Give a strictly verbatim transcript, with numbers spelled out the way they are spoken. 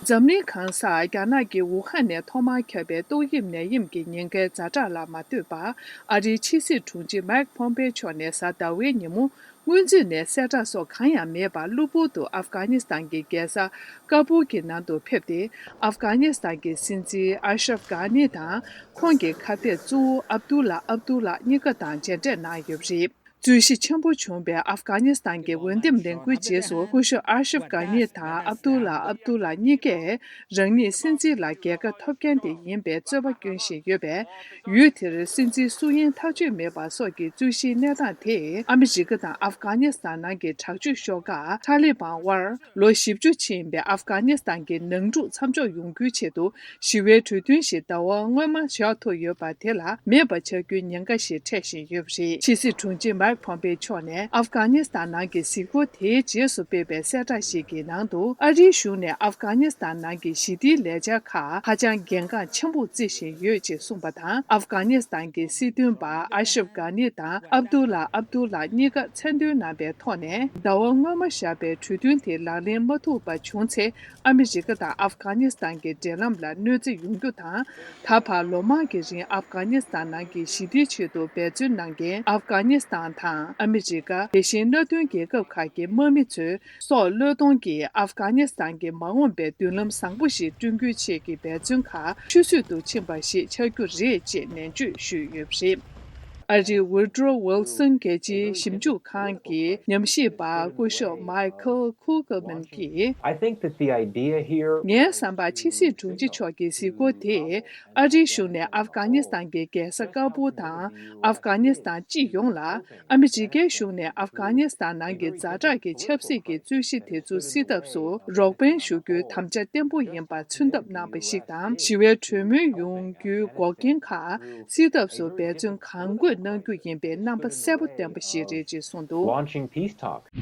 འཛམ་གླིང་གང་སར་རྒྱ་ནག་གི་ཝུ་ཧན་ནས་ཐོག་མར་ཁྱབ་པའི་ཏོག་དབྱིབས་ནད་ཡམས་ཀྱི་ཉེན་ཁའི་ཛ་དྲག་ལ་མ་ལྟོས་པར། ཨ་རིའི་ཕྱི་སྲིད་དྲུང་ཆེ་མཱིག་ཕོམ་པེ་མཆོག་ནས་གཟའ་ཟླ་བའི་ཉིན་མོ། སྔོན་ཚུད་ནས་གསལ་བསྒྲགས་སོགས་གང་ཡང་མེད་པར། གློ་བུར་དུ་ཨབ་གྷ་ནི་སི་ཐན་གྱི་རྒྱལ་ས་ཀ་བུལ་གྱི་ནང་དུ་ཕེབས་ཏེ། ཨབ་གྷ་ནི་སི་ཐན་གྱི་སྲིད་འཛིན་ཨ་ཤྲབ་གྷ་ནི་དང་། ཁོང་གི་ཁ་གཏད་གཙོ་བོ་ཨབ་དུ་ལ་ཨབ་དུ་ལ་གཉིས་ཀ་དང་མཇལ་འཕྲད་གནང་ཡོད་པ་རེད། རྩོད་གཞི་ཆེན་པོ་བྱུང་བའི་ཨབ་གྷ་ནི་སི་ཐན་གྱི་འོས་འདེམས་ལས་འགུལ་རྗེས་སུ། སྐུ་ཞབས་ཨ་ཤྲབ་གྷ་ནི་དང་ཨབ་དུ་ལ་ཨབ་དུ་ལ་གཉིས་ཀས་རང་ཉིད་སྲིད་འཛིན་ལ་རྒྱལ་ཁ་ཐོབ་མཁན་དེ་ཡིན་པའི་རྩོད་པ་སྐྱོན་བཞིན་ཡོད་པས། ཡུལ་དེར་སྲིད་འཛིན་སུ་ཡིན་ཐག་གཅོད་མེད་པ་སོགས་ཀྱི་རྩོད་གཞིའི་གནས་སྟངས་དེས། ཨ་མི་རི་ཀ་དང་ཨབ་གྷ་ནི་སི་ཐན་ནང་གི་དྲག་སྤྱོད་ཤོག་ཁག་ཐ་ལི་བན་དབར་ལོ་བཞི་བཅུ་ཕྱིན་པའི་ཨབ་གྷ་ནི་སི་ཐན་གྱི་ནང་འཁྲུག་མཚམས་འཇོག་ཡོང་རྒྱུའི་ཆེད་དུ། ཞི་བའི་གྲོས་མཐུན་ཞིག་ཟླ་བ་སྔོན་མ་བཞག་ཐུབ་ཡོད་པ་དེ་ལ་མེད་པ་ཆགས་རྒྱུའི་ཉེན་ཁ་ཞིག་འཕྲད་བཞིན་ཡོད་པ་རེད། ཕྱི་སྲིད་དྲུང་ཆེ་མཱིག་ཕོམ་པེ་མཆོག་ནས་ཨབ་གྷ་ནི་སི་ཐན་ནང་གི་གཟིགས་སྐོར་དེའི་རྗེས་སུ་སྤེལ་བའི་གསལ་བསྒྲགས་ཤིག་གི་ནང་དུ། ཨ་རིའི་གཞུང་ནས་ཨབ་གྷ་ནི་སི་ཐན་ནང་གི་ཞི་བདེའི་ལས་འཆར་ཁག་ཧ་ཅང་གལ་འགངས་ཆེན་པོར་བརྩི་བཞིན་ཡོད་ཅེས་གསུངས་པ་དང་། ཨབ་གྷ་ནི་སི་ཐན་གྱི་སྲིད་དོན་པ་ཨ་ཤབ་གྷ་ནི་དང་ཨབ་དུ་ལ་ཨབ་དུ་ལ་གཉིས་ཀ་མཚན་འདོན་གནང་པའི་ཐོག་ནས། ཟླ་བ་སྔོན་མ་བཞག་པའི་གྲོས་མཐུན་དེ་ལག་ལེན་མ་ཐུབ་པ་བྱུང་ཚེ། ཨ་མི་རི་ཀ་དང་ཨབ་གྷ་ནི་སི་ཐན་གྱི་འབྲེལ་ལམ་ལ་གནོད་འཚེ་ཡོང་རྒྱུ་དང་། ད་བར་ལོ་མང་གི་རིང་ཨབ་གྷ་ནི་སི་ཐན་ནང་གི་ཞི་བདེའི་ཆེད་དུ་འབད་བརྩོན་གནང་མཁན་ཨབ་གྷ་ནི་སི་ཐན་དང་ཨ་མི་རི་ཀ། དེ་བཞིན་མནའ་མཐུན་རྒྱལ་ཁབ་ཁག་གི་དམག་མི་ཚོའི་སྲོག་བློས་གཏོང་གིས་ཨབ་གྷ་ནི་སི་ཐན་གྱི་མ་འོངས་པའི་མདུན་ལམ་བཟང་པོ་ཞིག་བསྐྲུན་རྒྱུའི་ཆེད་ཀྱི་འབད་བརྩོན་ཁག་ཆུད་ཟོས་སུ་ཕྱིན་པ་ཞིག་ཆགས་རྒྱུ་རེད་ཅེས་ནན་བརྗོད་ཞུས་ཡོད་པ་རེད། ཨ་རིའི་Woodrow Wilson་རྒྱལ་སྤྱིའི་ཞིབ་འཇུག་ཁང་གི་ཉམས་ཞིབ་པ་སྐུ་ཞབས་Michael Kugelman་གྱིས། I think that the idea here ངའི་བསམ་པར་ཕྱི་སྲིད་དྲུང་ཆེ་མཆོག་གི་གཟིགས་སྐོར་དེས་ཨ་རིའི་གཞུང་ནས་ཨབ་གྷ་ནི་སི་ཐན་གྱི་རྒྱལ་ས་ཀ་བུལ་དང་ཨབ་གྷ་ནི་སི་ཐན་སྤྱི་ཡོངས་ལ། ཨ་མི་རི་ཀའི་གཞུང་ནས་ཨབ་གྷ་ནི་སི་ཐན་ནང་གི་ཛ་དྲག་གི་ཆབ་སྲིད་ཀྱི་རྩོད་གཞི་དེ་ཚོ་སེལ་ཐབས་སུ་རོགས་ཕན་ཞུ་རྒྱུའི་དམ་བཅའ་བརྟན་པོ་ཡིན་པ་མཚོན་ཐབས་གནང་བ་ཞིག་དང་། ཞི་བའི་གྲོས་མོལ་ཡོང་རྒྱུའི་འགོག་རྐྱེན་ཁག་སེལ་ཐབས་སུ་འབད་བརྩོན་གང་དགོས་གནང་རྒྱུ་ཡིན་པའི་རྣམ་པ་གསལ་པོ་བསྟན་པ་ཞིག་རེད་ཅེས་གསུངས་འདུག Launching peace talks.